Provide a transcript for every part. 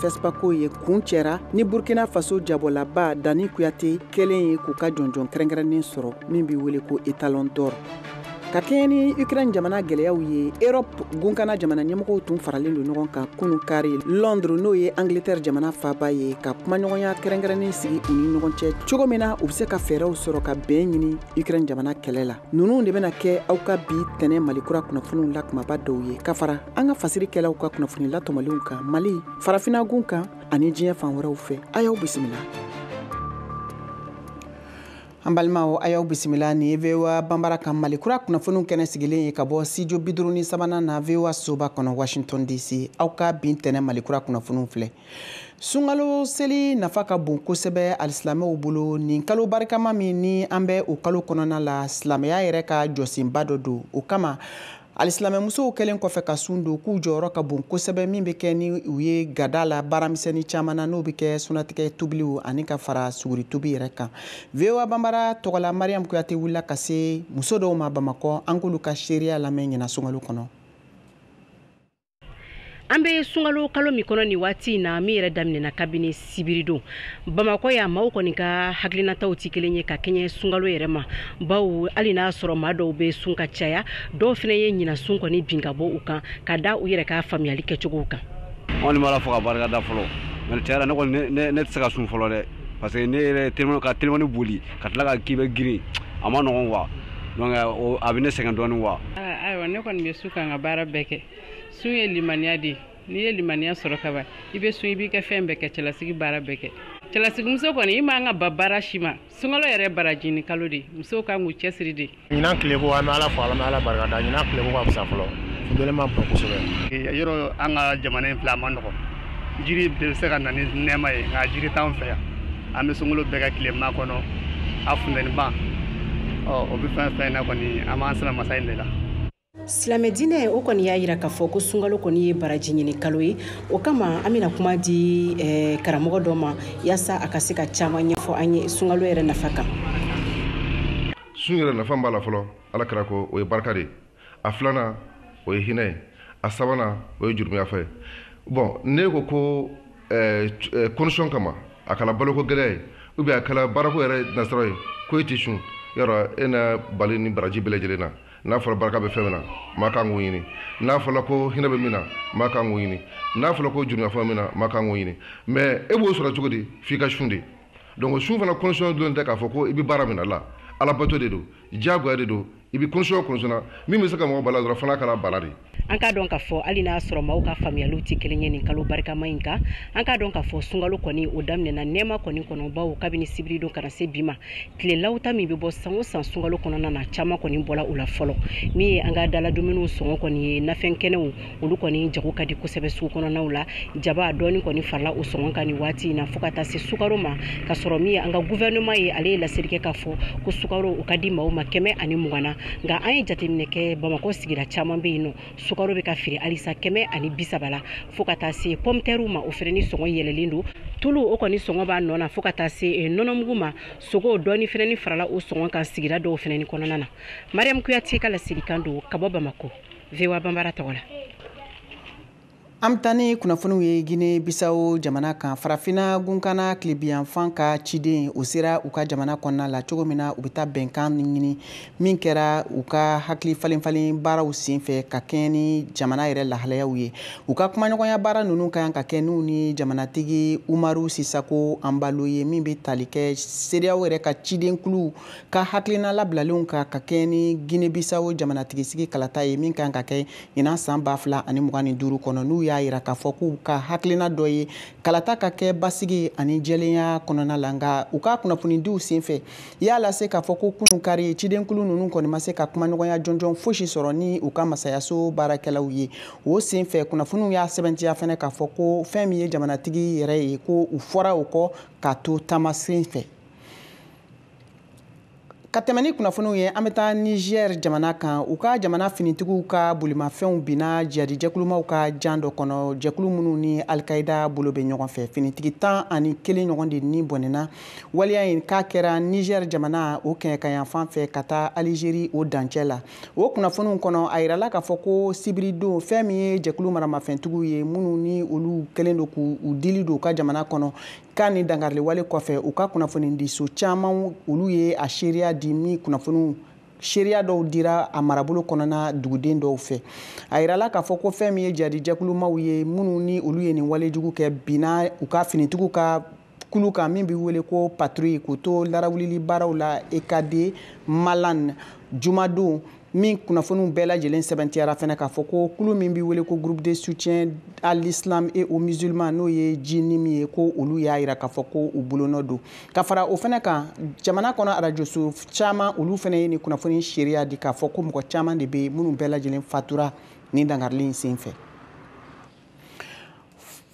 FESPACO ye kuncɛra ni Burkina Faso jabɔlaba Dani Kuyate kɛlen ye k'u ka jɔnjɔn kɛrɛnkɛrɛnnen sɔrɔ min bɛ wele ko étalon d'or. Ka kɛɲɛ ni Ukraine jamana gɛlɛyaw ye, Europe gunkana jamana ɲɛmɔgɔw tun faralen don ɲɔgɔn kan kunun kari Londres, n'o ye Angleterre jamana faaba ye, ka kumaɲɔgɔnya kɛrɛnkɛrɛnnen sigi u ni ɲɔgɔn cɛ cogo min na u bɛ se ka fɛɛrɛw sɔrɔ ka bɛn ɲini Ukraine jamana kɛlɛ la. Ninnu de bɛna kɛ aw ka bi tɛnɛ Mali kura kunnafoniw la kumaba dɔw ye, ka fara an ka fasirikɛlaw ka kunnafoni latɔmɔlenw kan Mali, farafinna gun kan ani diɲɛ fan wɛrɛw fɛ. A y'aw bisimila. An balimaw, a y'aw bisimila. Nin ye VOA Banbara ka Mali kura kunnafoniw kɛnɛ sigilen ye ka bɔ studio 53nan na, VOA soba kɔnɔ, Washington DC. Aw ka bin tɛnɛ Mali kura kunnafoniw filɛ. Sunkalo seli nafa ka bon kosɛbɛ alisilamɛw bolo. Nin kalo barikama min ni an bɛ o kalo kɔnɔna la, silamɛya yɛrɛ ka jɔsenba dɔ don. O kama, alisilamɛmusow kɛlen kɔfɛ ka sun don, k'u jɔyɔrɔ ka bon kosɛbɛ min bɛ kɛ ni u ye gada la baaramisɛnnin caman na, n'o bɛ kɛ sunatigɛ tobiliw ani ka fara suguri tobi yɛrɛ kan. VOA Banbara tɔgɔla, Mariam Kuyate wulila ka se muso dɔw ma Bamakɔ. An k'olu ka seereya lamɛn ɲina sunkalo kɔnɔ. An bɛ sunkalo kalo min kɔnɔ nin waati in na, min yɛrɛ daminɛna kabini sibiridon, Bamakɔ yan, maaw kɔni ka hakilinataw tɛ kelen ye ka kɛɲɛ sunkalo yɛrɛ ma, bawo hali n'a sɔrɔ maa dɔw bɛ sun ka caya, dɔw fana ye ɲina sun kɔni bin ka bɔ u kan ka da u yɛrɛ ka faamuyali kɛcogow kan. An kɔni b'a la fo ka barika da fɔlɔ, mais tiɲɛ yɛrɛ, ne kɔni, ne tɛ se ka sun fɔlɔ dɛ, parce que ne yɛrɛ téléphone ka téléphone boli ka tila ka k'i bɛ girin, a ma nɔgɔn quoi. Donc a bɛ ne sɛgɛn dɔɔnin quoi. Ayiwa, ne kɔni bɛ sun ka n ka baara bɛɛ kɛ. Sun ye limaniya de ye. N'i ye limaniya sɔrɔ ka ban, i bɛ sun, i b'i ka fɛn bɛɛ kɛ, cɛlasigi baara bɛɛ kɛ. Cɛlasigimuso kɔni, i man ka ba baara si ma. Sunkalo yɛrɛ barajini kalo de, musow kan k'u cɛsiri de. Ɲinan tileko, an bɛ Ala fo, an bɛ Ala barika da. Ɲinan tileko ka fisa fɔlɔ, funteni ma bon kosɛbɛ. Yɔrɔ an ka jamana in filɛ, a ma nɔgɔn. Jiri bɛ se ka na ni nɛɛma ye, nka jiri t'anw fɛ yan. An bɛ sunkalo bɛɛ kɛ tilema kɔnɔ, a funteniba ɔ, o bɛ fɛn fɛn na kɔni, an b'an sɛbɛn masa in de la. Silamɛ diinɛ o kɔni y'a yira k'a fɔ ko sunkalo kɔni ye baraji ɲini kalo ye. O kama, an bɛna kuma di karamɔgɔ dɔ ma yaasa a ka se ka caman ɲɛfɔ an ye sunkalo yɛrɛ nafa kan. Sun yɛrɛ nafa b'a la fɔlɔ, Ala kɛra ko o ye barika de ye. A filanan, o ye hinɛ ye. A sabanan, o ye jurumiyafa ye. Bon, ne ko condition kama, a kana baloko gɛlɛya ye ou bien a kɛra baarako yɛrɛ nasɔrɔ ye ko e tɛ sun yɔrɔ, e na bali ni baraji bɛɛ lajɛlen na. N'a fɔra barika bɛ fɛn min na, maa kan k'o ɲini. N'a fɔra ko hinɛ bɛ min na, maa kan k'o ɲini. N'a fɔra ko jurumiyafa bɛ min na, maa kan k'o ɲini. Mais e b'o sɔrɔ cogo di? F'i ka sun de. Donc sun fana condition dɔrɔn tɛ k'a fɔ ko i bɛ baara min na la, alabato de don, diyagoya de don. I bɛ condition o condition na, min bɛ se ka mɔgɔ bala dɔrɔn fana kɛra bala de. An k'a dɔn k'a fɔ hali n'a sɔrɔ maaw ka faamuyaliw tɛ kelen ye nin kalo barikama in kan, an k'a dɔn k'a fɔ sunkalo kɔni o daminɛna nɛɛma kɔni kɔnɔ, bawo kabini sibiridon ka na se bi ma, tile lawuta min bɛ bɔ san o san sunkalo kɔnɔna na, caman kɔni bɔla o la fɔlɔ. Min ye an ka dala dumuniw sɔngɔ kɔni ye, nafɛn kɛnɛw, olu kɔni jago ka di kosɛbɛ sugu kɔnɔnaw la. Jaba dɔɔni kɔni farala o sɔngɔ kan nin waati in na, fo ka taa se sukaro ma, ka sɔrɔ min ye an ka gouvernement ye, ale ye laseli kɛ k'a fɔ ko sukaro o ka di maaw ma 120 na. Nka an ye jateminɛ kɛ, Bamakɔ sigida caman bɛ yen nɔ, sukaro bɛ ka feere halisa 130 la, fo ka taa se pomme ma, o fɛnɛ ni sɔngɔ yɛlɛlen don. Tulu, o kɔni sɔngɔ b'a nɔ na, fo ka taa se nɔnɔmugu ma. Sogo dɔɔni fɛnɛ ni farala o sɔngɔ kan sigida dɔw fɛnɛ ni kɔnɔna na. Mariam Kuyate ka laselikan don ka bɔ Bamakɔ, VOA Banbara tɔgɔ la. An bɛ taa ni kunnafoniw ye Guinée Bissau jamana kan. Farafinna gunkana tilebiyanfan ka ciden, o sera u ka jamana kɔnɔna la cogo min na, u bɛ taa bɛnkan ɲini min kɛra u ka hakili falen falen baaraw senfɛ ka kɛɲɛ ni jamana yɛrɛ lahalayaw ye. U ka kumaɲɔgɔnya baara ninnu ka kan ka kɛ n'u ni jamanatigi Umaru Sisako Anbalo ye, min bɛ tali kɛ CEDEAO yɛrɛ ka cidenkulu ka hakilina labilalenw kan ka kɛɲɛ ni Guinée Bissau jamanatigi sigi kalata ye min kan ka kɛ ɲinan san 2025 kɔnɔ. N'u y'a yira k'a fɔ k'u ka hakilina dɔ ye kalata ka kɛ basigi ani jɛlenya kɔnɔna la. Nka u ka kunnafonidiw senfɛ, i y'a lase k'a fɔ ko kunun kari, cidenkulu ninnu kɔni ma se ka kumaɲɔgɔnya jɔnjɔn fosi sɔrɔ ni u ka masayaso baarakɛlaw ye. O senfɛ, kunnafoniw y'a sɛbɛntiya fɛnɛ k'a fɔ ko fɛn min ye jamanatigi yɛrɛ ye, ko u fɔra o kɔ k'a to taama sen fɛ. Ka tɛmɛ ni kunnafoniw ye, an bɛ taa Niger jamana kan. U ka jamana finitigiw ka bolimafɛnw binna jihadijɛkulumaw ka jan dɔ kɔnɔ, jɛkulu minnu ni Alikaida bolo bɛ ɲɔgɔn fɛ. Finitigi 11 ɲɔgɔn de ni bɔnɛna waleya in k'a kɛra Niger jamana o kɛɲɛkayanfan fɛ ka taa Algérie o dancɛ la. O kunnafoniw kɔnɔ, a yirala k'a fɔ ko sibiridon, fɛn min ye jɛkulu maramafɛntigiw ye minnu ni olu kɛlen don k'u dili don u ka jamana kɔnɔ, k'a ni dankariliwale kɔfɛ, u ka kunnafonidiso caman olu ye a seereya di min kunnafoniw seereya dɔw dira a marabolo kɔnɔna duguden dɔw fɛ. A yirala k'a fɔ ko fɛn min ye jihadijɛkulumaw ye minnu ni olu ye nin walejugu kɛ, binna u ka finitigiw ka kulu kan min bɛ wele ko patrouille, k'u to larawulili baaraw la EKD Malan jumadon, min kunnafoniw bɛɛ lajɛlen sɛbɛntiyara fɛnɛ k'a fɔ ko kulu min bɛ wele ko groupe de soutien à l'islam et aux musulmans, n'o ye JNIM ye, ko olu y'a yira k'a fɔ ko u bolonɔ don. Ka fara o fɛnɛ kan, jamana kɔnɔ arajoso caman olu fɛnɛ ye nin kunnafoni seereya di k'a fɔ ko mɔgɔ caman de bɛ yen minnu bɛɛ lajɛlen fatura nin dankarili in sen fɛ.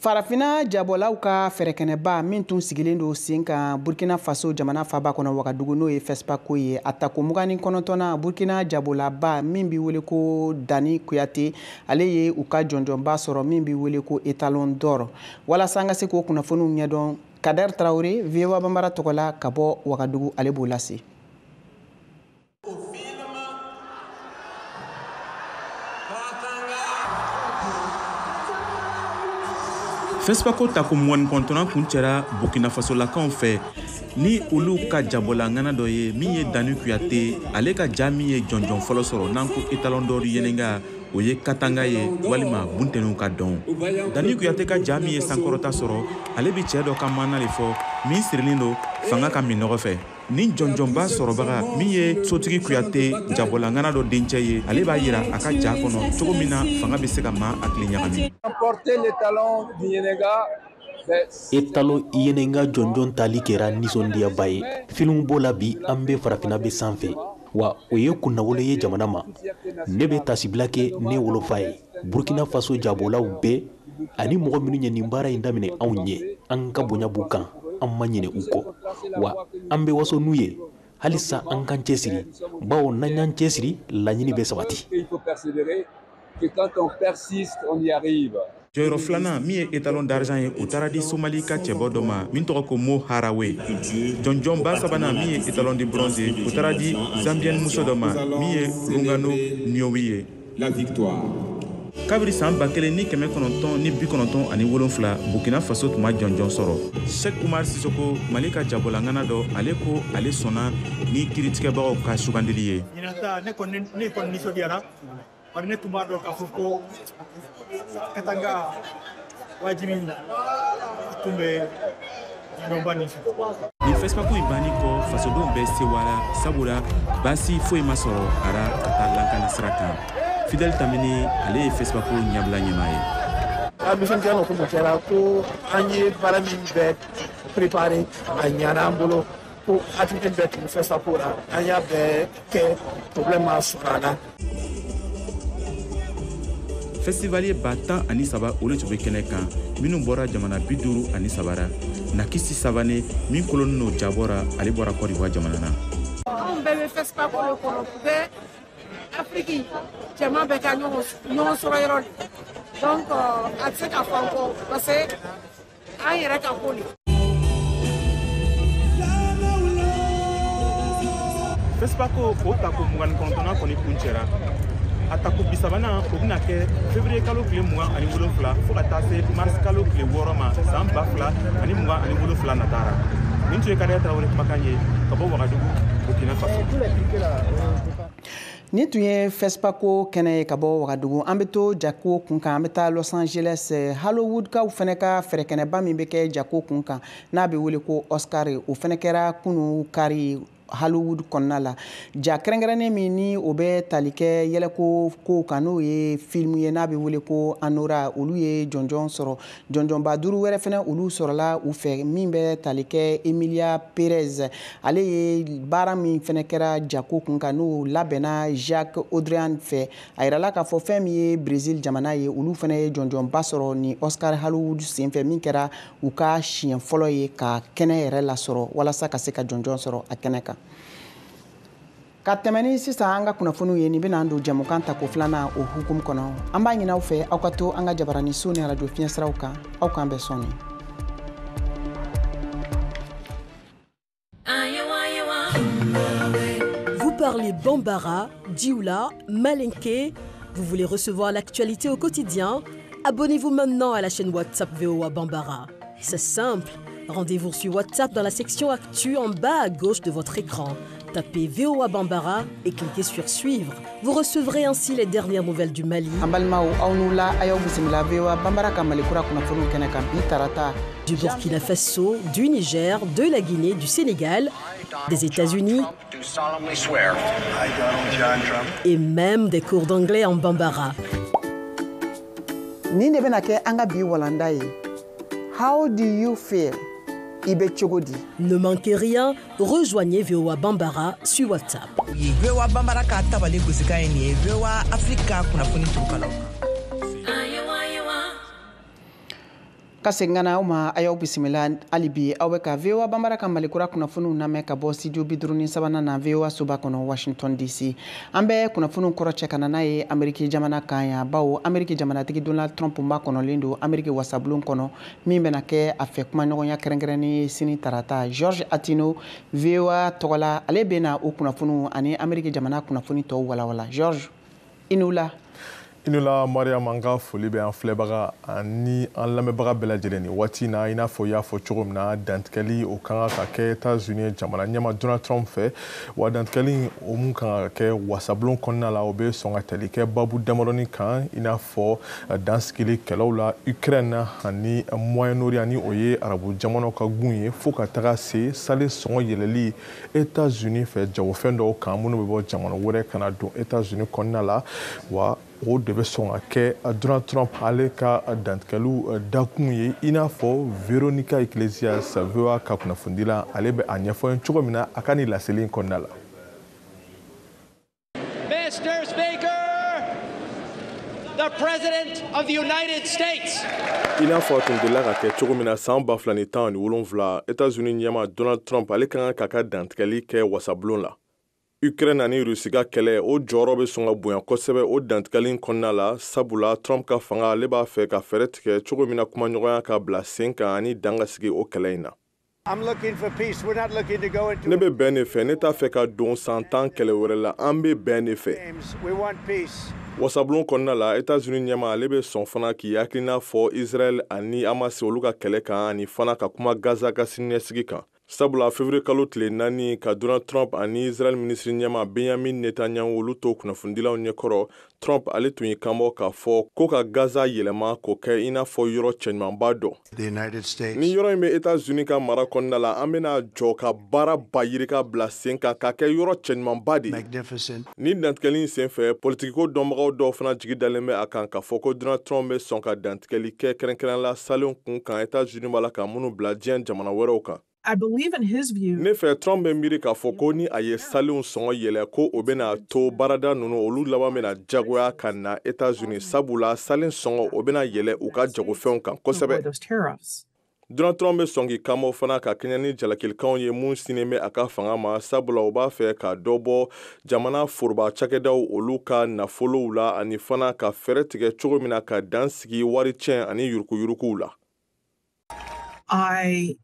Farafinna jabɔlaw ka fɛɛrɛkɛnɛba min tun sigilen don sen kan Burkina Faso jamana faaba kɔnɔ Wagadugu, n'o ye FESPACO ye, a tako 29nan, Burkina jabolaba min bɛ wele ko Dani Kuyate, ale ye u ka jɔnjɔnba sɔrɔ min bɛ wele ko Étalon d'or. Walasa an ka se k'o kunnafoniw ɲɛdɔn, Kader Traoré, VOA Bambara tɔgɔ la ka bɔ Wagadugu, ale b'o lase. FESPACO tako 29nan kun cɛra Burkina Fasolakaw fɛ ni olu ka jabɔla ŋana dɔ ye min ye Dani Kuyate, ale ka ja min ye jɔnjɔn fɔlɔ sɔrɔ n'an ko Étalon d'or Yennenga, o ye Katanga ye walima bunteniw ka dɔn. Dani Kuyate ka ja min ye sankɔrɔta sɔrɔ, ale bi cɛɛ dɔ ka maana le fɔ min sirilen don fanga ka minɔgɔ fɛ. Ni jɔnjɔnba sɔrɔbaga min ye Sotigi Kuyate jabɔla ŋana dɔ dencɛ ye, ale b'a yira a ka ja kɔnɔ cogo min na fanga bɛ se ka maa hakili ɲagami. Étalon Yennenga jɔnjɔn tali kɛra nisɔndiyaba ye. Filimu b'o la bi, an bɛ farafinna bɛ sanfɛ, wa o ye kunnawolo ye jamana ma. Ne bɛ tasibila kɛ ne wolofa ye, Burkina Faso jabɔlaw bɛɛ ani mɔgɔ minnu ye nin baara in daminɛ anw ɲɛ, an ka bonya b'u kan, an ma ɲinɛ u kɔ, wa an bɛ waso n'u ye. Halisa an k'an cɛsiri, bawo n'an y'an cɛsiri, laɲini bɛ sabati. Jɔyɔrɔ filanan min ye Étalon d'argent ye, o taara di Somali ka cɛbɔ dɔ ma min tɔgɔ ko Mo Harawe. Jɔnjɔnba sabanan min ye Étalon de bronze ye, o taara di Zambien muso dɔ ma min ye Rungano Niowi ye. Kabiri san 1997, Burkina Faso tun ma jɔnjɔn sɔrɔ. Cheikh Umar Sissoko, Mali ka jabɔla ŋana dɔ, ale ko ale sɔnna ni kiiritigɛbagaw ka sugandili ye. Ne kɔni nisɔndiyara, bari ne tun b'a dɔn k'a fɔ ko Katanga wajibi tun bɛ jɔnba nin fɛ. Nin FESPACO in banni kɔ, fasodenw bɛɛ sewara, sabula baasi foyi ma sɔrɔ a ra ka taa lankana sira kan. Fidel Tamini, ale ye FESPACO ɲɛbila ɲɛmaa ye. A nisɔndiya n'o ko kɛra ko an ye baara min bɛɛ préparé, a ɲana an bolo, ko activité bɛɛ tun FESPACO la, an y'a bɛɛ kɛ, problème ma sɔrɔ a la. Festivalier 13,000 olu tun bɛ kɛnɛ kan minnu bɔra jamana 53 ra. Nakisi Savane min kolonnen don jabɔ ra, ale bɔra Côte d'Ivoire jamana na. Anw bɛɛ bɛ FESPACO de kɔnɔ, bɛɛ Afrique cɛman bɛɛ ka ɲɔgɔn sɔrɔ yɔrɔ de, donc a tɛ se ka fɔ an kɔ parce que an yɛrɛ ka ko de. FESPACO o tako 29nan kɔni kun cɛra. A tako 30nan o bɛna kɛ février kalo tile 27 fo ka taa se mars kalo tile 6 ma san 2027 natara. Nin tun ye Kader Traoré kumakan ye ka bɔ Wagadugu, Burkina Faso. Nin tun ye FESPACO kɛnɛ ye ka bɔ Wagadugu. An bɛ to jako kun kan, an bɛ taa Los Angeles, Hollywoodkaw fɛnɛ ka fɛɛrɛkɛnɛba min bɛ kɛ jako kun kan n'a bɛ wele ko Oscar, o fɛnɛ kɛra kunu kari Hollywood kɔnɔna la. Ja kɛrɛnkɛrɛnnen min ni o bɛ tali kɛ yɛlɛko kow kan, n'o ye filimu ye n'a bɛ wele ko Anora, olu ye jɔnjɔn sɔrɔ. Jɔnjɔnba 5 wɛrɛ fɛnɛ olu sɔrɔla u fɛ min bɛ tali kɛ Emilia Perez, ale ye baara min fɛnɛ kɛra jako kun kan n'o labɛnna Jacques Audrian fɛ. A yirala k'a fɔ fɛn min ye Brésil jamana ye, olu fɛnɛ ye jɔnjɔnba sɔrɔ ni Oscar Hollywood senfɛ min kɛra u ka siɲɛ fɔlɔ ye ka kɛnɛ yɛrɛ lasɔrɔ walasa ka se ka jɔnjɔn sɔrɔ a kɛnɛ kan. Ka tɛmɛ ni sisan an ka kunnafoniw ye, nin bɛna an don jamukan tako filanan o hukumu kɔnɔ. An b'a ɲini aw fɛ, aw ka to an ka jabarani so ni arajo fiɲɛsiraw kan. Aw k'an bɛn sɔɔni. Vous parlez Bambara, Dioula, Malinké. Vous voulez recevoir l'actualité au quotidien? Abonnez-vous maintenant à la chaîne WhatsApp VOA Bambara. C'est simple. Rendez-vous sur WhatsApp dans la section Actu en bas à gauche de votre écran. Tapez VOA Bambara et cliquez sur Suivre. Vous recevrez ainsi les dernières nouvelles du Mali, An balimaw, aw n'u la, a y'aw bisimila VOA Bambara ka Malikura kunnafoniw kɛnɛ kan bi tarata. Du Burkina Faso, du Niger, de la Guinée, du Sénégal, des États-Unis et même des cours d'anglais en Bambara. Nin de bɛna kɛ an ka bi walanda ye: How do you feel? I bɛ cogo di? Ne manquez rien, rejoignez VOA Bambara sur WhatsApp. VOA Bambara ka tabali gosikan ye nin ye, VOA Afrique ka kunnafoni turukalaw. Ka segin ka na aw ma, a y'aw bisimila hali bi. Aw bɛ ka VOA Bambara ka Malikura kunnafoniw lamɛn ka bɔ studio 53nan na, VOA soba kɔnɔ, Washington DC. An bɛ kunnafoniw kɔrɔ cɛ ka na n'a ye Ameriki jamana kan yan, bawo Ameriki jamanatigi Donald Trump makɔnɔlen don Ameriki wasabulon kɔnɔ, min bɛna kɛ a fɛ kumaɲɔgɔnya kɛrɛnkɛrɛnnen ye sini tarata. George Atino, VOA tɔgɔ la, ale bɛna o kunnafoniw ani Ameriki jamana kunnafoni tɔw walawala. George, i ni wula. I ni la Mariam, an ka foli bɛ an filɛbaga ani an lamɛnbaga bɛɛ lajɛlen ni waati na. I n'a fɔ i y'a fɔ cogo min na, dantigɛli o kan ka kɛ États-Unis jamana ɲɛma Donald Trump fɛ. Wa dantigɛli o mun kan ka kɛ wasabulon kɔnɔna la, o bɛ sɔn ka tali kɛ babu damadɔni kan, i n'a fɔ dansigili kɛlɛw la Ukraine ani Moyen-Orient, ni o ye arabu jamanaw ka gun ye, fo ka taga se sale sɔngɔ yɛlɛli États-Unis fɛ jagofɛn dɔw kan minnu bɛ bɔ jamana wɛrɛ ka na don États-Unis kɔnɔna la. Wa o de bɛ sɔn ka kɛ Donald Trump ale ka dantigɛliw dakun ye, i n'a fɔ Veronica Iglesias, VOA ka kunnafonidila, ale bɛ a ɲɛfɔ ye cogo min na a ka nin laseli in kɔnɔna la. Mr. Speaker, the President of the United States. I n'a fɔ a tun delila ka kɛ cogo min na san 2017, États-Unis ɲɛma Donald Trump ale ka kan k'a ka dantigɛli kɛ wasabulon la. Ukraine ani Rusi ka kɛlɛ, o jɔyɔrɔ bɛ sɔn ka bonya kosɛbɛ o dantigɛli kɔnɔna la, sabula Trump ka fanga, ale b'a fɛ ka fɛɛrɛ tigɛ cogo min na kumaɲɔgɔnya ka bila sen kan ani dan ka sigi o kɛlɛ in na. Ne bɛ bɛn de fɛ, ne t'a fɛ ka don san 10 kɛlɛ wɛrɛ la, an bɛ bɛn de fɛ. Wasabulon kɔnɔna la, États-Unis ɲɛma ale bɛ sɔn fana k'i hakilina fɔ Israël ani Hamas olu ka kɛlɛ kan, ani fana ka kuma Gaza ka siniɲɛsigi kan. Sabula février kalo tile 4 ka Donald Trump ani Israel minisiri ɲɛma Benjamin Netanyahu olu to kunnafonidilaw ɲɛkɔrɔ, Trump ale tun y'i kanbɔ k'a fɔ ko ka Gaza yɛlɛma k'o kɛ i n'a fɔ yɔrɔ cɛɲumanba dɔ. Ni yɔrɔ in bɛ États-Unis ka mara kɔnɔna la, an bɛna jɔ ka baara ba yirika bila sen kan k'a kɛ yɔrɔ cɛɲumanba de ye. Ni dantigɛli in senfɛ, politikiko dɔnbagaw dɔw fana jigi dalen bɛ a kan k'a fɔ ko Donald Trump bɛ sɔn ka dantigɛli kɛ kɛrɛnkɛrɛn la salenw kun kan, États-Unis b'a la ka minnu bila diɲɛ jamana wɛrɛw kan. I believe in his view. Ne fɛ, Trump bɛ miiri k'a fɔ ko ni a ye salenw sɔngɔ yɛlɛ, ko o bɛna to baarada ninnu olu laban bɛna jagoya ka na États-Unis, sabula salen sɔngɔ o bɛna yɛlɛ u ka jagofɛnw kan kosɛbɛ. Those tariffs. Donald Trump bɛ sɔn k'i kanbɔ fana ka kɛɲɛ ni jalakilikanw ye mun sinnen bɛ a ka fanga ma, sabula o b'a fɛ ka dɔ bɔ jamana foroba cakɛdaw olu ka nafolow la, ani fana ka fɛɛrɛ tigɛ cogo min na ka dan sigi wari tiɲɛ ani yurukuyurukuw la. I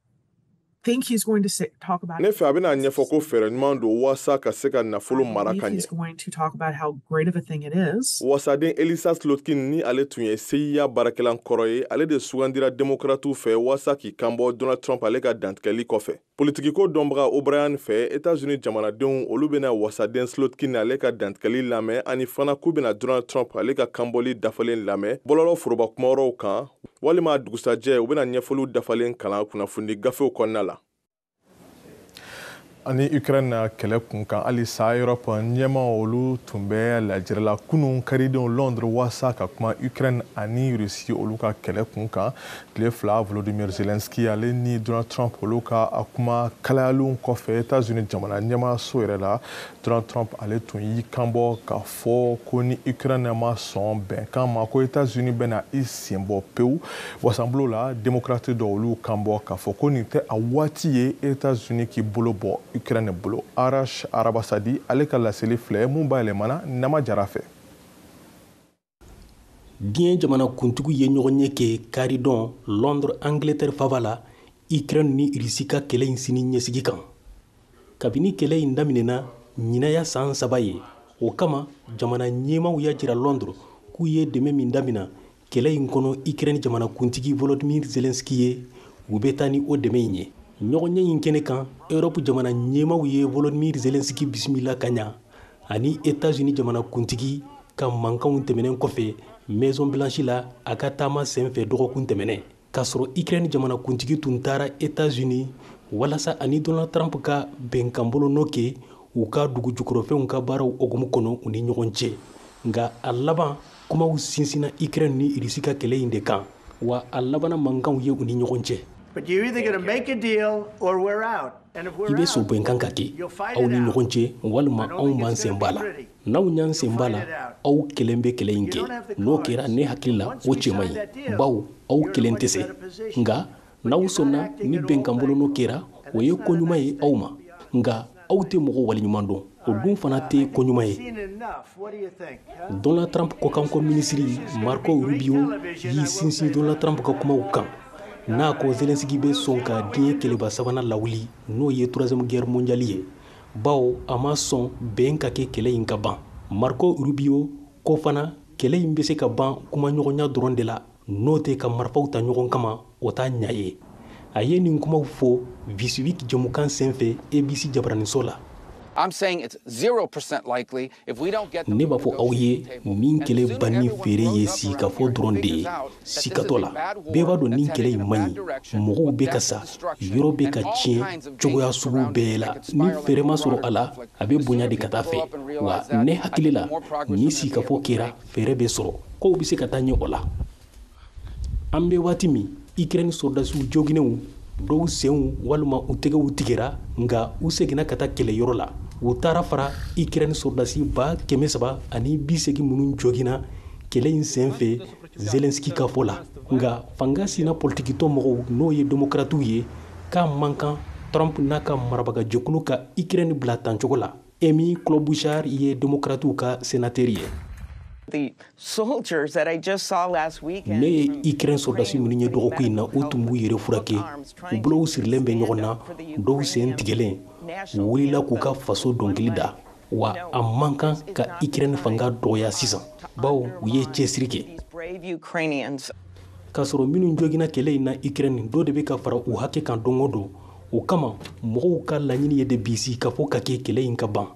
think he's going to say, talk about Ne fɛ, a bɛna ɲɛfɔ ko fɛɛrɛ ɲuman don waasa ka se ka nafolo mara ka I believe he's ɲɛ. going to talk about how great of a thing it is. Wasaden Elisa Slotkin, ni ale tun ye CIA baarakɛlan kɔrɔ ye, ale de sugandira demokratiw fɛ waasa k'i kanbɔ Donald Trump ale ka dantigɛli kɔfɛ. Politikiko dɔnbaga O'Brien fɛ, États-Unis jamanadenw olu bɛna wasaden Slotkin ale ka dantigɛli lamɛn, ani fana k'u bɛna Donald Trump ale ka kanbɔli dafalen lamɛn bɔlɔlɔ foroba kumayɔrɔw kan, walima dugusajɛ u bɛna ɲɛfɔliw dafalen kalan kunnafoni gafew kɔnɔna la. Ani Ukraine kɛlɛ kun kan halisa, Europe ɲɛma olu tun bɛ lajɛrɛ la kunun karidenw Londres waasa ka kuma Ukraine ani Russie olu ka kɛlɛ kun kan. Tile 2 Volodymyr Zelensky ale ni Donald Trump olu ka kuma kalayalenw kɔfɛ États-Unis jamana ɲɛmaaso yɛrɛ la, Donald Trump ale tun y'i kanbɔ k'a fɔ ko ni Ukraine ma sɔn bɛnkan ma, ko États-Unis bɛna i sen bɔ pewu. Wasanbulon la, démocrate dɔw olu kanbɔ k'a fɔ ko nin tɛ a waati ye États-Unis k'i bolo bɔ Ukraine bolo. Arash Arabasadi ale ka laseli filɛ mun bayɛlɛmana Nama Jara fɛ. Diɲɛ jamana kuntigiw ye ɲɔgɔn ye kɛ karidon Londres, Angleterre faba la, Ukraine ni Russie ka kɛlɛ in sini ɲɛsigi kan. Kabini kɛlɛ in daminɛna ɲinaya san 3 ye, o kama jamana ɲɛmaaw y'a jira Londres k'u ye dɛmɛ min damina kɛlɛ in kɔnɔ Ukraine jamana kuntigi Volodymyr Zelensky ye, u bɛ taa ni o dɛmɛ in ye. Ɲɔgɔnye in kɛnɛ kan, Europe jamana ɲɛmaaw ye Volodymyr Zelensky bisimila ka ɲa ani États-Unis jamana kuntigi ka mankanw tɛmɛnen kɔfɛ Maison Blanche la a ka taama senfɛ dɔgɔkun tɛmɛnen. K'a sɔrɔ Ukraine jamana kuntigi tun taara États-Unis walasa ani Donald Trump ka bɛnkanbolonɔ kɛ u ka dugu jukɔrɔfɛnw ka baaraw hukumu kɔnɔ u ni ɲɔgɔn cɛ. Nka a laban kumaw sinsinna Ukraine ni Russie ka kɛlɛ in de kan, wa a labanna mankanw ye u ni ɲɔgɔn cɛ. I bɛ sɔn bɛnkan ka kɛ aw ni ɲɔgɔn cɛ walima anw b'an sen b'a la. N'aw y'an sen b'a la, aw kelen bɛ kɛlɛ in kɛ. N'o kɛra ne hakili la o cɛ man ɲi, bawo aw kelen tɛ se. Nka n'aw sɔnna ni bɛnkanbolonɔ kɛra, o ye ko ɲuman ye aw ma. Nka aw tɛ mɔgɔ waleɲuman dɔn, o dun fana tɛ ko ɲuman ye. Donald Trump kɔkanko minisiri Marco Rubio y'i sinsin Donald Trump ka kumaw kan n'a ko Zelensky bɛ sɔn ka diɲɛ kɛlɛba sabanan lawuli, n'o ye troisième guerre mondiale ye, bawo a ma sɔn bɛn ka kɛ kɛlɛ in ka ban. Marco Rubio ko fana kɛlɛ in bɛ se ka ban kumaɲɔgɔnya dɔrɔn de la, n'o tɛ ka marifaw ta ɲɔgɔn kama, o t'a ɲa ye. A ye nin kumaw fɔ This Week jɛmukan senfɛ ABC jabaraninso la. Ne b'a fɔ aw ye nin kɛlɛ banni feere ye sigikafɔ dɔrɔn de ye, siga t'o la. Bɛɛ b'a dɔn nin kɛlɛ in man ɲi, mɔgɔw bɛ ka sa, yɔrɔ bɛ ka tiɲɛ cogoya sugu bɛɛ la. Ni fɛɛrɛ ma sɔrɔ a la, a bɛ bonya de ka taa fɛ. Wa ne hakili la, ni sigikafɔ kɛra, fɛɛrɛ bɛ sɔrɔ, kow bɛ se ka taa ɲɛ o la. An bɛ waati min, Ukraine sɔrɔdasiw joginnenw dɔw senw walima u tɛgɛw tigɛra, nka u seginna ka taa kɛlɛyɔrɔ la. U taara fara Ukraine sɔrɔdasi 380 minnu joginna kɛlɛ in senfɛ Zelensky ka fɔ la. Nka fanga sina politikitɔn mɔgɔw, n'o ye démocratiw ye, k'a man kan Trump n'a ka marabagajɛkulu ka Ukraine bila tancogo la. Amy Klobuchar ye démocratiw ka sénateur ye. Ne ye Ukraine sɔrɔdasi minnu ye dɔgɔkun in na, u tun b'u yɛrɛ furakɛ, u bolow sirilen bɛ ɲɔgɔn na, dɔw sen tigɛlen, u wulila k'u ka faso dɔnkili da. Wa a man kan ka Ukraine fanga dɔgɔya sisan, bawo u ye cɛsiri kɛ. K'a sɔrɔ minnu joginna kɛlɛ in na Ukraine, dɔ de bɛ ka fara u hakɛ kan don o don. O kama mɔgɔw ka laɲini ye de bi sigikafɔ ka kɛ kɛlɛ in ka ban.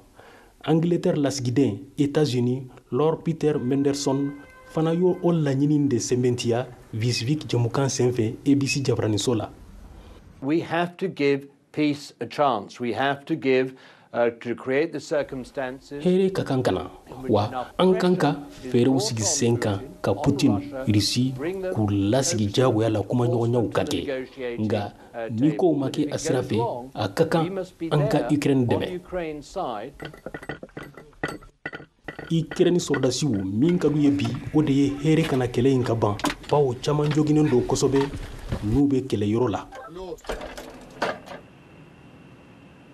Angleterre lasigiden États-Unis Lord Peter Mandelson fana y'o o laɲini de sɛmɛntiya This Week jɛmukan senfɛ ABC jabaraninso la. We have to give peace a chance. We have to give to create the circumstances. Hɛrɛ ka kan ka na, wa an kan ka fɛɛrɛw sigi sen kan ka Putin, Russie k'u lasigi diyagoya la kumaɲɔgɔnyaw ka kɛ. Nka ni kow ma kɛ a sira fɛ, a ka kan an ka Ukraine dɛmɛ. Ukraine sɔrɔdasiw min ka d'u ye bi, o de ye hɛrɛ kana kɛlɛ in ka ban, bawo caman joginnen don kosɛbɛ n'u bɛ kɛlɛyɔrɔ la.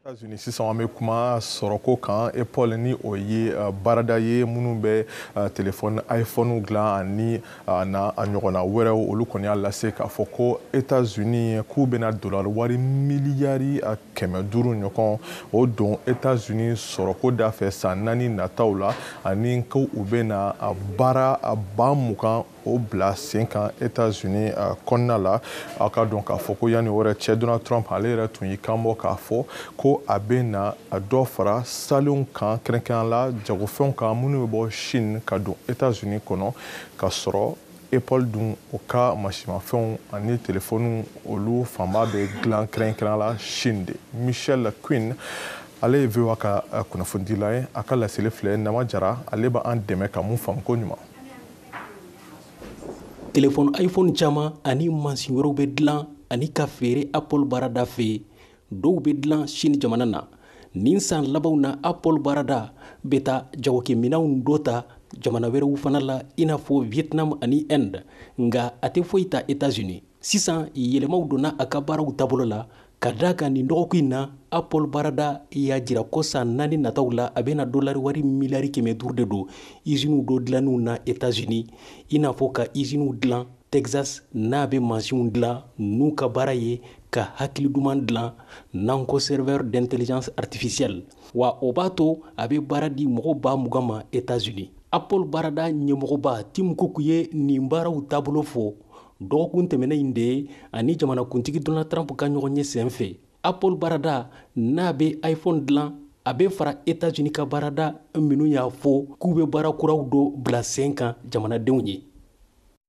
États-Unis sisan an bɛ kuma sɔrɔko kan. Apple ni o ye baarada ye minnu bɛ téléphone iPhone dilan ani na a ɲɔgɔnna wɛrɛw, olu kɔni y'a lase k'a fɔ ko États-Unis k'u bɛna dollar wari miliyari 500 ɲɔgɔn o don États-Unis sɔrɔko da fɛ san 4 nataw la, ani ko u bɛna baara 20,000 o bila sen kan États-Unis kɔnɔna la. Aw ka dɔn k'a fɔ ko yanni o yɛrɛ cɛ, Donald Trump ale yɛrɛ tun y'i kan bɔ k'a fɔ ko a bɛna dɔ fara salenw kan, kɛrɛnkɛrɛnnenya la jagofɛnw kan minnu bɛ bɔ Chine ka don États-Unis kɔnɔ, ka sɔrɔ Apple dun o ka masimafɛnw ani telefɔniw olu fanba bɛ dilan kɛrɛnkɛrɛnnenya la Chine de. Michel Quinn ale ye VOA ka kunnafonidila ye, a ka laseli filɛ. Nama Jara ale b'an dɛmɛ ka mun faamu ko ɲuman. Telefɔni iPhone caman ani mansin wɛrɛw bɛ dilan ani ka feere Apple baarada fɛ, dɔw bɛ dilan Chine jamana na. Nin san labanw na, Apple baarada bɛ taa jagokɛminɛnw dɔ ta jamana wɛrɛw fana la, i n'a fɔ Vietnam ani Inde, nka a tɛ foyi ta États-Unis. Sisan yɛlɛmaw donna a ka baaraw taabolo la Ka da kan nin dɔgɔkun in na, Apple baarada y'a jira ko san 4 nataw la, a bɛna dolari wari miliyari 500 de don usines dɔ dilanniw na États-Unis, i n'a fɔ ka usines dilan Texas n'a bɛ mansinw dilan n'u ka baara ye ka hakili duman dilan n'an ko serveur d'intelligence artificielle. Wa o b'a to a bɛ baara di mɔgɔ 20,000 ma États-Unis. Apple baarada ɲɛmɔgɔba Tim Cook ye nin baaraw taabolo fɔ dɔgɔkun tɛmɛnen in de ani jamanakuntigi Donald Trump ka ɲɔgɔn ye senfɛ. Apple baarada n'a bɛ iPhone dilan, a bɛ fara États-Unis ka baarada minnu y'a fɔ k'u bɛ baara kuraw dɔ bila sen kan jamanadenw ye.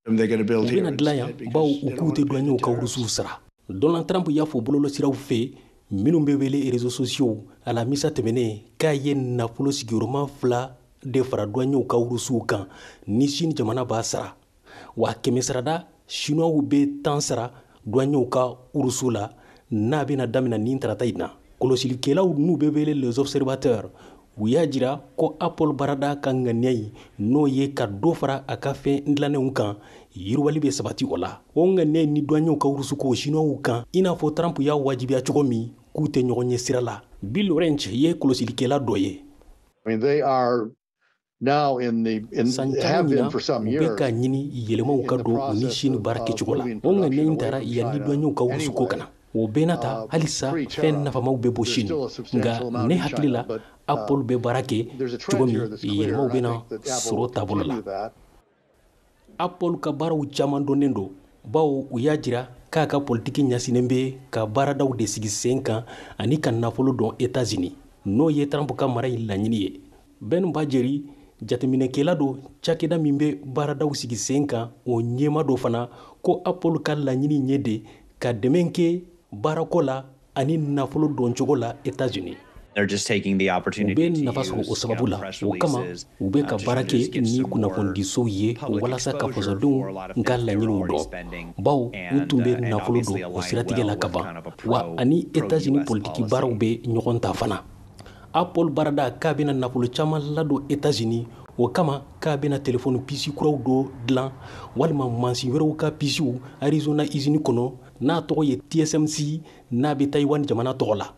U bɛna dilan yan bawo u k'u tɛ douaniers ka wurusiw sara. Donald Trump y'a fɔ bɔlɔlɔsiraw fɛ minnu bɛ wele réseaux sociaux alamisa tɛmɛnen k'a ye nafolo sigiyɔrɔma 2 de fara douaniers ka wurusiw kan ni Chine jamana b'a sara. Wa 100 sarada Chinois bɛ 10 sara douaniers ka urusu la n'a bɛna daminɛ nin tarata in na. Kɔlɔsilikɛlaw n'u bɛ wele les observateurs, u y'a jira ko Apple baarada ka ŋaniya in n'o ye ka dɔ fara a ka fɛn dilannenw kan, yiriwali bɛ sabati o la. O ŋaniya in ni douaniers ka urusu ko Chinois kan, i n'a fɔ Trump y'a wajibiya cogo min k'u tɛ ɲɔgɔn ye sira la. Bill Wrench ye kɔlɔsilikɛla dɔ ye. San caman ɲina, u bɛ ka ɲini yɛlɛmaw ka don u ni Chine baara kɛcogo la. O ŋaniya in taara yanni douaniers ka urusu ko kana. O bɛɛ n'a ta, halisa fɛn nafamaw bɛ bɔ Chine. Nka ne hakili la, Apple bɛ baara kɛ cogo min, yɛlɛmaw bɛna sɔrɔ taabolo la. Apple ka baaraw caman dɔnnen don, bawo u y'a jira k'a ka politiki ɲɛsinnen bɛ ka baaradaw de sigi sen kan ani ka nafolo don États-Unis, n'o ye Trump ka mara in laɲini ye. Ben Bajeri jateminɛkɛla don cakɛda min bɛ baaradaw sigi sen kan, o ɲɛma dɔ fana ko Apple ka laɲini ye de ka dɛmɛ kɛ baarako la ani nafolo doncogo la États-Unis. U bɛ nafa sɔrɔ o sababu la. O kama u bɛ ka baara kɛ ni kunnafonidisow ye walasa ka fasodenw ka laɲiniw dɔn, bawo u tun bɛ nafolo don o siratigɛ la kaban. Wa ani États-Unis politiki baaraw bɛ ɲɔgɔn ta fana. Apple baarada k'a bɛna nafolo caman ladon États-Unis, o kama k'a bɛna telefɔni pisi kuraw dɔ dilan walima mansin wɛrɛw ka pisiw Arizona usine kɔnɔ n'a tɔgɔ ye TSMC n'a bɛ Taïwan jamana tɔgɔ la.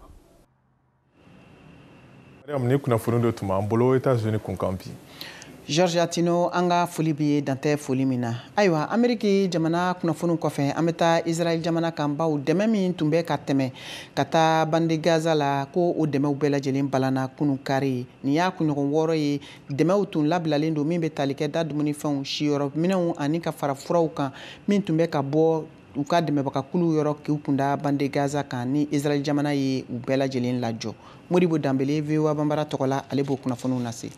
Mariam, ni kunnafoni dɔ tun b'an bolo États-Unis kunkan bi. Georges Atino, an ka foli b'i ye dantɛ foli min na. Ayiwa, Ameriki jamana kunnafoniw kɔfɛ, an bɛ taa Israël jamana kan, baw dɛmɛ min tun bɛ ka tɛmɛ ka taa bande Gaza la, ko o dɛmɛw bɛɛ lajɛlen balanna kunun kari. Nin y'a kunɲɔgɔn 6 ye, dɛmɛw tun labilalen don min bɛ tali kɛ da dumunifɛnw, siyɔrɔ minɛnw ani ka fara furaw kan min tun bɛ ka bɔ u ka dɛmɛbagakulu yɔrɔ k'u kunda bande Gaza kan ni Israël jamana ye u bɛɛ lajɛlen lajɔ. Modibo Danbele, VOA Banbara tɔgɔ la, ale b'o kunnafoniw lase.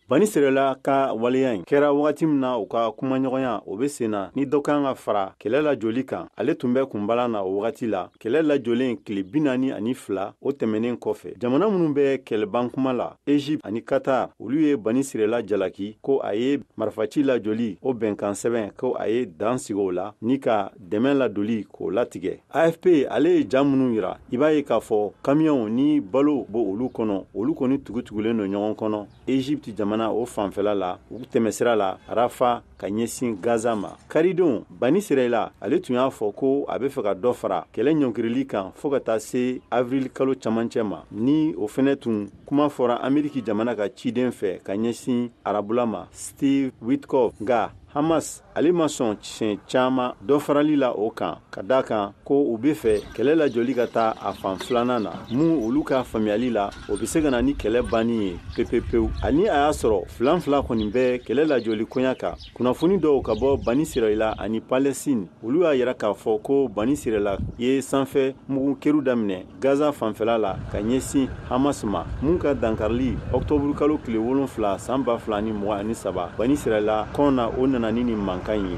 Bani Sirela ka waleya in kɛra wagati min na u ka kumaɲɔgɔnya o bɛ sen na ni dɔ kan ka fara kɛlɛ lajɔli kan, ale tun bɛ kunbalan na o wagati la. Kɛlɛ lajɔlen tile 42 o tɛmɛnen kɔfɛ, jamana minnu bɛ kɛlɛban kuma la, Egypte ani Qatar, olu ye Bani Sirela jalaki ko a ye marifaci lajɔli o bɛnkan sɛbɛn ko a ye dan sigi o la ni ka dɛmɛ ladoli k'o latigɛ. AFP ale ye ja minnu yira, i b'a ye k'a fɔ kamiyɔnw ni balo b'o olu kɔnɔ, olu kɔni tugutugulen don ɲɔgɔn kɔnɔ Egypte jamana o fanfɛla la, u tɛmɛsira la Rafa ka ɲɛsin Gaza ma. Karidon, Bani Sirela ale tun y'a fɔ ko a bɛ fɛ ka dɔ fara kɛlɛ ɲɔngirili kan fo ka taa se avril kalo camancɛ ma, ni o fɛnɛ tun kuma fɔra Ameriki jamana ka ciden fɛ ka ɲɛsin arabula ma, Steve Witkoff. Nka Hamas ale ma sɔn siɲɛ caman dɔ farali la o kan, ka da kan ko u bɛ fɛ kɛlɛ lajɔli ka taa a fan filanan na, mun olu ka faamuyali la o bɛ se ka na ni kɛlɛ banni ye pepepewu. Ani a y'a sɔrɔ 2-2 kɔni bɛ kɛlɛ lajɔli koɲa kan. Kunnafoni dɔw ka bɔ Bani Sirela ani Palestine, olu y'a yira k'a fɔ ko Bani Sirela ye sanfɛ mugu keru daminɛ Gaza fanfɛla la ka ɲɛsin Hamas ma, mun ka dankarili octobre kalo tile 7 san 2023 Bani Sirela kɔn na o nana ni mankan ye.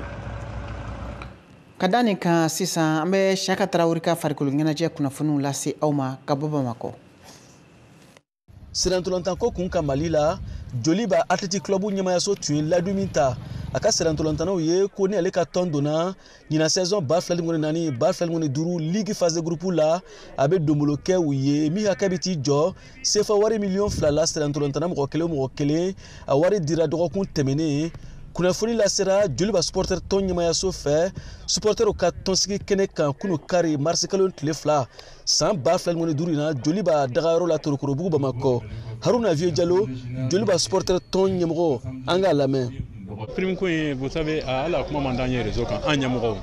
Ka da nin kan sisan, an bɛ Siyaka Tarawele ka farikolo ɲɛnajɛ kunnafoniw lase aw ma ka bɔ Bamakɔ. Sirantɔlantanko kun ka Mali la, Joliba Athletic Club ɲɛmayaso tun ye layidu min ta a ka sirantɔlantannaw ye ko ni ale ka tɔn donna ɲinan saison 2024 2025 ligue phase de groupe la, a bɛ donbolo kɛ u ye min hakɛ bɛ t'i jɔ CFA wari miliyɔn 2 la sirantɔlantanna mɔgɔ kelen o mɔgɔ kelen. A wari dira dɔgɔkun tɛmɛnen. Kunnafoni lasera Joliba supporter tɔn ɲɛmayaso fɛ supporterw ka tɔnsigi kɛnɛ kan kunu kari marisi kalo tile 2 san 2025 in na Joliba dagayɔrɔ la Torokorobugu Bamakɔ. Haruna Vieux Jalo, Joliba supporter tɔn ɲɛmɔgɔ, an k'a lamɛn. Prime ko in, vous savez, hali a kuma man d'an ye réseau kan, an ɲɛmɔgɔw.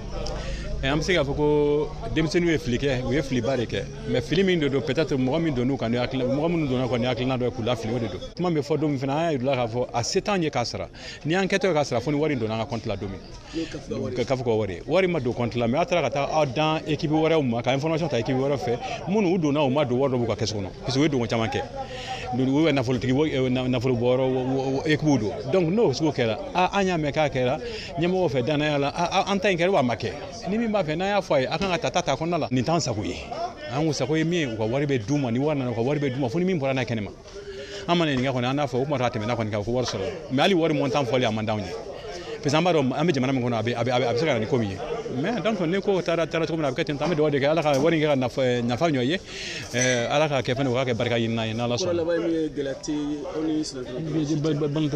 An bɛ se k'a fɔ ko denmisɛnninw ye fili kɛ, u ye filiba de kɛ, mais fili min de don, peut-être mɔgɔ min donn'u kan ni hakilina, mɔgɔ minnu donna kɔni hakilina dɔ ye k'u lafili, o de don. Kuma bɛ fɔ don min fana, an y'a yir'u la k'a fɔ a se t'an ye k'a sara. Ni an kɛtɔ ye k'a sara, fo ni wari donna an ka compte la don min. K'a fɔ ko wari ma don compte la, mais a taara ka taa aw dan équipe wɛrɛw ma ka information ta équipe wɛrɛ fɛ minnu u donna, u ma don wari dɔ b'u ka kɛsu kɔnɔ, parce que u ye donko caman kɛ. U bɛ nafolotigi nafolo bɔyɔrɔ équipe don. Donc n'o sugu kɛra, an y'a mɛn k'a kɛra ɲɛmɔgɔw fɛ danaya la, an ta in kɛra wa a ma kɛ. Ni min b'a fɛ n'an y'a fɔ a ye, a kan ka ta kɔnɔna la. Nin t'an sago ye. An k'u sago ye min ye, u ka wari bɛ d'u ma, ni wari nana u ka wari bɛ d'u ma, fo ni min bɔra n'a kɛnɛ ma. An mana ɲininka kɔni, an n'a fɔ o kuma t'a tɛmɛna kɔni kan ko wari sɔrɔ. Mais hali wari montant fɔli a man d'anw ye. Parce que an b'a dɔn an bɛ jamana min kɔnɔ, a bɛ se ka na ni ko min ye. Mais donc ni ko taara cogo min na, a bɛ kɛ ten tɔ. An bɛ dugawu de kɛ Ala ka wari in kɛ ka nafa ɲɔ ye. Ala k'a kɛ fɛnɛ u k'a kɛ barika ɲinina ye n'Ala sɔnna.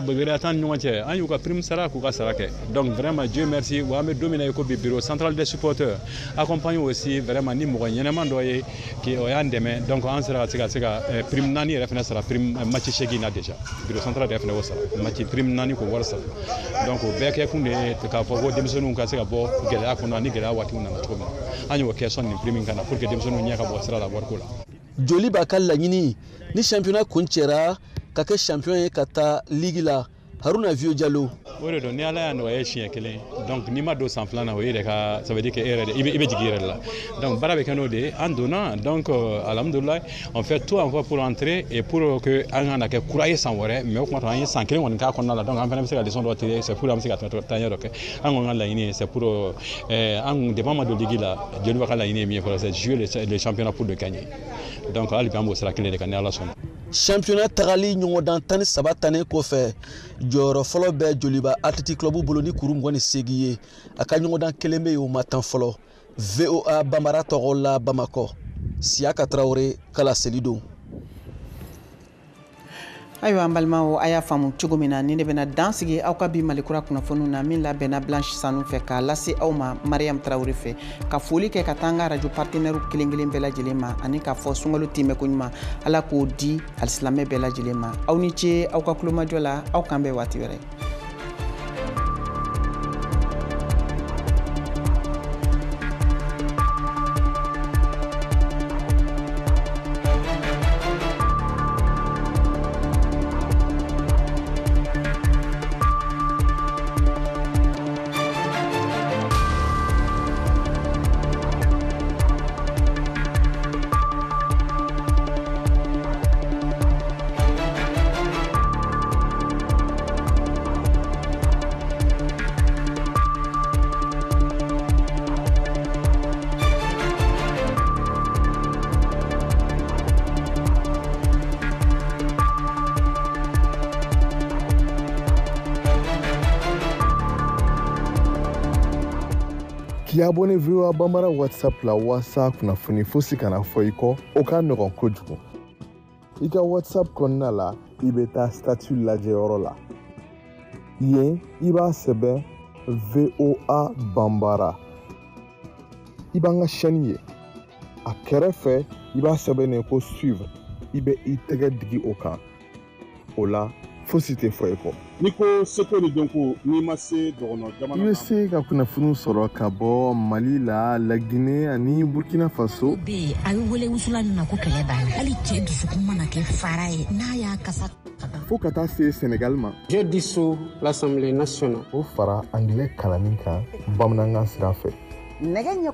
Gɛlɛya t'an ni ɲɔgɔn cɛ. An y'u ka prime sara k'u ka sara kɛ. Donc vraiment Dieu merci, wa an bɛ don min na i ko bi, bureau central des supporters accompagné aussi vraiment ni mɔgɔ ɲɛnɛman dɔ ye qui o y'an dɛmɛ. Donc an sera ka se ka prime 4 yɛrɛ fɛnɛ sara, prime match 8 na déjà. Bureau central yɛrɛ fɛnɛ y'o sara. Match prime 4 k'o wari sara. Donc o bɛɛ kɛ kun de ye k'a fɔ ko denmisɛnninw ka se ka bɔ gɛlɛya kɔnɔ ni gɛlɛya waatiw nana cogo min na. An y'o kɛ sɔnni nin prime ka na pour que denmisɛnninw ɲɛ ka bɔ sira la wariko la. Joliba ka laɲini ni championnat kuncɛra ka kɛ champion ye ka taa ligue la. Haruna Vieux Jalo. O de don, ni Ala y'a nɔgɔya siɲɛ kelen, donc n'i ma don san filanan, o ye yɛrɛ ka, ça veut dire que e yɛrɛ de i bɛ jigin i yɛrɛ de la. Donc baara bɛ kɛ n'o de ye, an donna, donc alhamdulilayi, on fait tout encore pour entrer et pour que an kana kɛ kura ye san wɛrɛ, mais o kuma an ye san kelen kɔni k'a kɔnɔna la, donc an fana bɛ se ka leçon dɔ tirer, c'est pour an bɛ se ka taa ɲɛ dɔ kɛ. An kɔni ka laɲini ye, c'est pour an depuis an ma don ligue la, Joliba ka laɲini ye min ye fɔlɔ, c'est jouer le championnat pour le gagner. Donc hali bi an b'o sira kelen de kan ni Ala sɔnna. Championnat tagali ɲɔgɔndan 13 tannen kɔfɛ, jɔyɔrɔ fɔlɔ bɛ Joliba Athletic Club bolo ni kuru 28 ye. A ka ɲɔgɔndan kelen bɛ yen, o ma tan fɔlɔ. VOA Bambara tɔgɔ la Bamakɔ, Siyaka Tarawele ka laseli don. Ayiwa an balimaw, a y'a faamu cogo min na, ni ne bɛna dan sigi aw ka bi Malikura kunnafoniw na min labɛnna Blanche Sanu fɛ k'a lase aw ma Mariam Tarawele fɛ, ka foli kɛ ka taa an ka radio partenaire kelen kelen bɛɛ lajɛlen ma, ani k'a fɔ sunkalo timɛko ɲuman Ala k'o di alisilamɛ bɛɛ lajɛlen ma. Aw ni ce aw ka kulomajɔ la, aw k'an bɛn waati wɛrɛ. K'i abonné VOA Bambara WhatsApp la walasa kunnafoni fosi kana fɔ i kɔ, o ka nɔgɔn kojugu. I ka WhatsApp kɔnɔna la, i bɛ taa statut lajɛyɔrɔ la. Yen, i b'a sɛbɛn VOA Bambara. I b'an ka chaîne ye. A kɛrɛfɛ, i b'a sɛbɛn ko suivre. I bɛ i tɛgɛ digi o kan. O la, fosi tɛ fɔ i kɔ. N'i ko seko ni dɔnko, n'i ma se dɔgɔnɔ jamana i bɛ se ka kunnafoniw sɔrɔ ka bɔ Mali la, Laginɛ ani Burkina Faso. Bɛ a bɛ wele wusulan min ma ko kɛlɛ b'a la, hali cɛ dusukun mana kɛ fara ye n'a y'a kasa. Fo ka taa se Senegal ma. Je dissous l'Assemblée nationale. O fara anglais kalanni kan bamanankan sira fɛ. Nɛgɛ ɲɛ